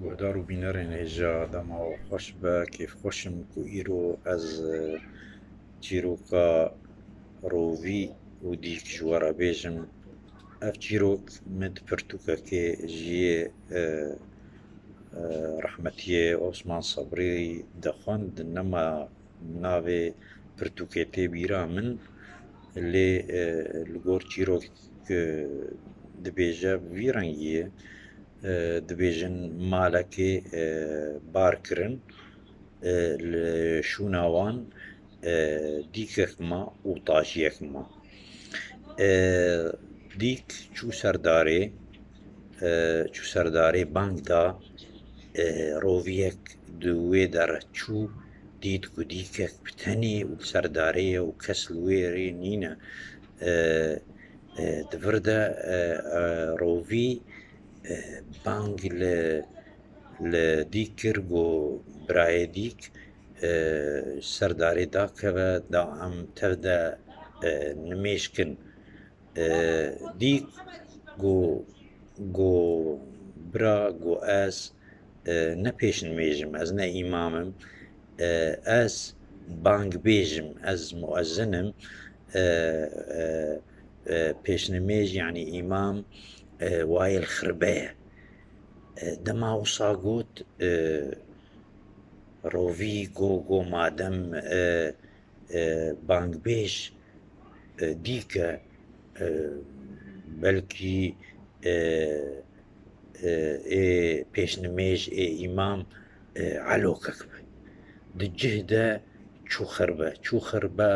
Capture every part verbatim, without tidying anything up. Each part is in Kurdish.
Guhdar û bînerên hêja, dema we xweş be, kêfxweş im ku îro ez, e, çîroka Rovî û Dîk ji we re bêjim. Ev çîrok min di pirtûkekê ji yê, e, e, rehmetiyê Osman Sebrî de xwend, nema navê pirtûkê tê bîra min, lê, e, li gor çîrok, e, dibêje bi vî rengî ye. E, dibêjin malekê, e, bar kirin, e, li şûna wan, e, dîkek ma û tajiyek ma. E, dîk çû ser darê, e, çû ser darê bang da, e, roviyek di wê dere çû, dît ku dîkek bi tenê û li ser darê ye û kes li wê rê nîne. E, e, di vir de, e, e, rovî, e, bang li, li dîk kir, got, "Birayê dîk, e, ser darê dakeve, da em tev de, e, nimêj kin." E, dîk got, got, "Bira," got, "ez, e, ne pêşnimêj im, ez ne îmam im. E, ez bangbêj im, ez muezzin im. E, e, e, pêşnimêj, yanî îmam, e, wayê li xirbe ye." E, dema wisa got, e, rovî, got, got, "Madem, e, e, bangbêj, e, dîk e, e, belkî, e, e, ê pêşnimêj, ê îmam, e, elokek be." Di cih de çû xirbe. Çû xirbe,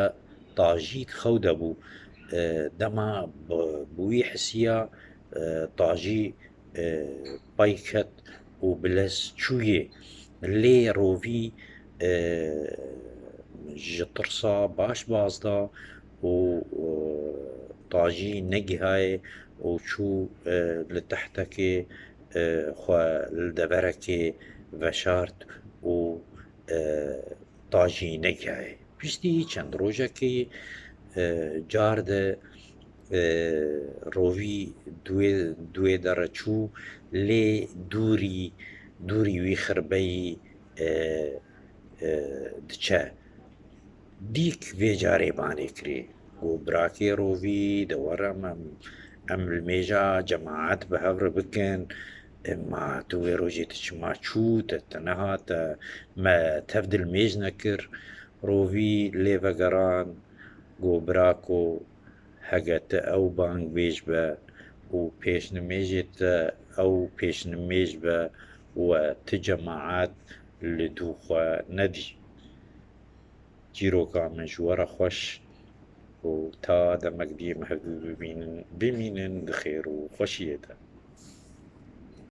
tajî di xew de bû. E, dema bi, bi wî hisiya, e, tajî, e, pey ket û bi lez çûyê. Lê rovî, e, ji tirsa baş baz da û, e, tajî negihayê û çû, e, li tehtekê, e, xwe li deverekê veşart û, e, tajî negihayê. Piştî çend rojekî, e, car de, e, rovî duê, duê dere çû, lê dûrî, dûrî wî xirbeyî, e, e, diçe. Dîk vê carê banê kirê. Got, "Birakê rovî, de were em, em, em li mêja cemaet bi hev re bikin. E, ma tu wê rojê tu çima çû, te, te nehate, me tev dilmêj nekir?" Rovî lê vegeran, got, "Birako, hege tu ew bangbêj be û pêşnimêjê te ew pêşnimêj be, we tu cemaet li dû xwe nedî." Çîroka min ji we re xweş û ta demek dî em hevdû bibînin, bimînin di xêr û xweşiyê de.